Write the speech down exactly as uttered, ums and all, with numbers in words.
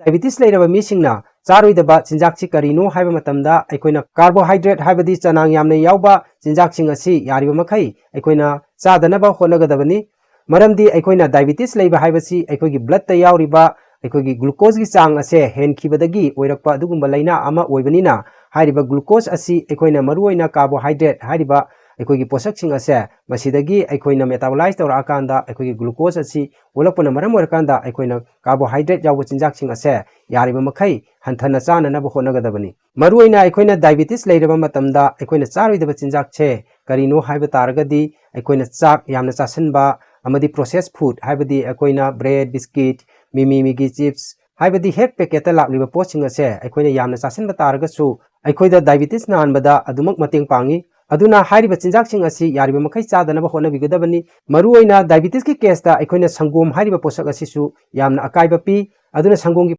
Diabetes ꯂꯩꯔꯕ ꯃꯤꯁꯤꯡꯅ ꯆꯥꯔꯣꯏꯗꯕ ꯆꯤꯟꯖꯥꯛꯁꯤ ꯀꯔꯤꯅꯣ ꯍꯥꯏꯕ ꯃꯇꯝꯗ, ꯑꯩꯈꯣꯏꯅ ꯀꯥꯔꯕꯣꯍꯥꯏꯗ꯭ꯔꯦꯠ ꯍꯥꯏꯕꯗꯤ ꯆꯅꯥꯡ ꯌꯥꯝꯅ ꯌꯥꯎꯕ ꯆꯤꯟꯖꯥꯛꯁꯤꯡ ꯑꯁꯤ ꯌꯥꯔꯤꯕ ꯃꯈꯩ ꯑꯩꯈꯣꯏꯅ ꯆꯥꯗꯅꯕ ꯍꯣꯠꯅꯒꯗꯕꯅꯤ꯫ ꯃꯔꯝꯗꯤ ꯑꯩꯈꯣꯏꯅ ꯗꯥꯏꯕꯤꯇꯤꯁ ꯂꯩꯕ ꯍꯥꯏꯕꯁꯤ ꯑꯩꯈꯣꯏꯒꯤ ꯕ꯭ꯂꯠꯇ ꯌꯥꯎꯔꯤꯕ ꯑꯩꯈꯣꯏꯒꯤ ꯒ꯭ꯂꯨꯀꯣꯁꯀꯤ ꯆꯥꯡ ꯑꯁꯦ ꯍꯦꯟꯈꯤꯕꯗꯒꯤ ꯑꯣꯏꯔꯛꯄ ꯑꯗꯨꯒꯨꯝꯕ ꯂꯥꯏꯅꯥ ꯑꯃ ꯑꯣꯏꯕꯅꯤꯅ, ꯍꯥꯏꯔꯤꯕ ꯒ꯭ꯂꯨꯀꯣꯁ ꯑꯁꯤ ꯑꯩꯈꯣꯏꯅ ꯃꯔꯨꯑꯣꯏꯅ ꯀꯥꯔꯕꯣꯍꯥꯏꯗ꯭ꯔꯦꯠ ꯍꯥꯏꯔꯤꯕ ꯑꯩꯈꯣꯏꯒꯤ ꯄꯣꯠꯁꯛꯁꯤꯡ ꯑꯁꯦ ꯃꯁꯤꯗꯒꯤ ꯑꯩꯈꯣꯏꯅ ꯃꯦꯇꯥꯕꯣꯂꯥꯏꯁ ꯇꯧꯔꯛꯑꯀꯥꯟꯗ ꯑꯩꯈꯣꯏꯒꯤ ꯒ꯭ꯂꯨꯀꯣꯁ ꯑꯁꯤ ꯑꯣꯜꯂꯛꯄꯅ ꯃꯔꯝ ꯑꯣꯏꯔꯀꯥꯟꯗ ꯑꯩꯈꯣꯏꯅ ꯀꯥꯔꯕꯣꯍꯥꯏꯗ꯭ꯔꯦꯠ ꯌꯥꯎꯕ ꯆꯤꯟꯖꯥꯛꯁꯤꯡ ꯑꯁꯦ ꯌꯥꯔꯤꯕ ꯃꯈꯩ ꯍꯟꯊꯅ ꯆꯥꯅꯅꯕ ꯍꯣꯠꯅꯒꯗꯕꯅꯤ꯫ ꯃꯔꯨꯑꯣꯏꯅ ꯑꯩꯈꯣꯏꯅ ꯗꯥꯏꯕꯤꯇꯤꯁ ꯂꯩꯔꯕ ꯃꯇꯝꯗ ꯑꯩꯈꯣꯏꯅ ꯆꯥꯔꯣꯏꯗꯕ ꯆꯤꯟꯖꯥꯛꯁꯦ ꯀꯔꯤꯅꯣ ꯍꯥꯏꯕ ꯇꯥꯔꯒꯗꯤ, ꯑꯩꯈꯣꯏꯅ ꯆꯥꯛ ꯌꯥꯝꯅ ꯆꯥꯁꯤꯟꯕ ꯑꯃꯗꯤ ꯄ꯭ꯔꯣꯁꯦꯁ ꯐꯨꯗ, ꯍꯥꯏꯕꯗꯤ ꯑꯩꯈꯣꯏꯅ ꯕ꯭ꯔꯦꯗ, ꯕꯤꯁꯀꯤꯠ, ꯃꯤꯃꯤ, ꯃꯤꯒꯤ ꯆꯤꯞꯁ, ꯍꯥꯏꯕꯗꯤ ꯍꯦꯛ ꯄꯦꯀꯦꯠꯇ ꯂꯥꯛꯂꯤꯕ ꯄꯣꯠꯁꯤꯡ ꯑꯁꯦ ꯑꯩꯈꯣꯏꯅ ꯌꯥꯝꯅ ꯆꯥꯁꯤꯟꯕ ꯇꯥꯔꯒꯁꯨ ꯑꯩꯈꯣꯏꯗ ꯗꯥꯏꯕꯤꯇꯤꯁ ꯅꯥꯍꯟꯕꯗ ꯑꯗꯨꯃꯛ ꯃꯇꯦꯡ ꯄꯥꯡꯉꯤ꯫ ꯑꯗꯨꯅ ꯍꯥꯏꯔꯤꯕ ꯆꯤꯟꯖꯥꯛꯁꯤꯡ ꯑꯁꯤ ꯌꯥꯔꯤꯕ ꯃꯈꯩ ꯆꯥꯗꯅꯕ ꯍꯣꯠꯅꯕꯤꯒꯗꯕꯅꯤ꯫ ꯃꯔꯨꯑꯣꯏꯅ ꯗꯥꯏꯕꯤꯇꯤꯁꯀꯤ ꯀꯦꯁꯇ ꯑꯩꯈꯣꯏꯅ ꯁꯪꯒꯣꯝ ꯍꯥꯏꯔꯤꯕ ꯄꯣꯠꯁꯛ ꯑꯁꯤꯁꯨ ꯌꯥꯝꯅ ꯑꯀꯥꯏꯕ ꯄꯤ꯫ ꯑꯗꯨꯅ ꯁꯪꯒꯣꯝꯒꯤ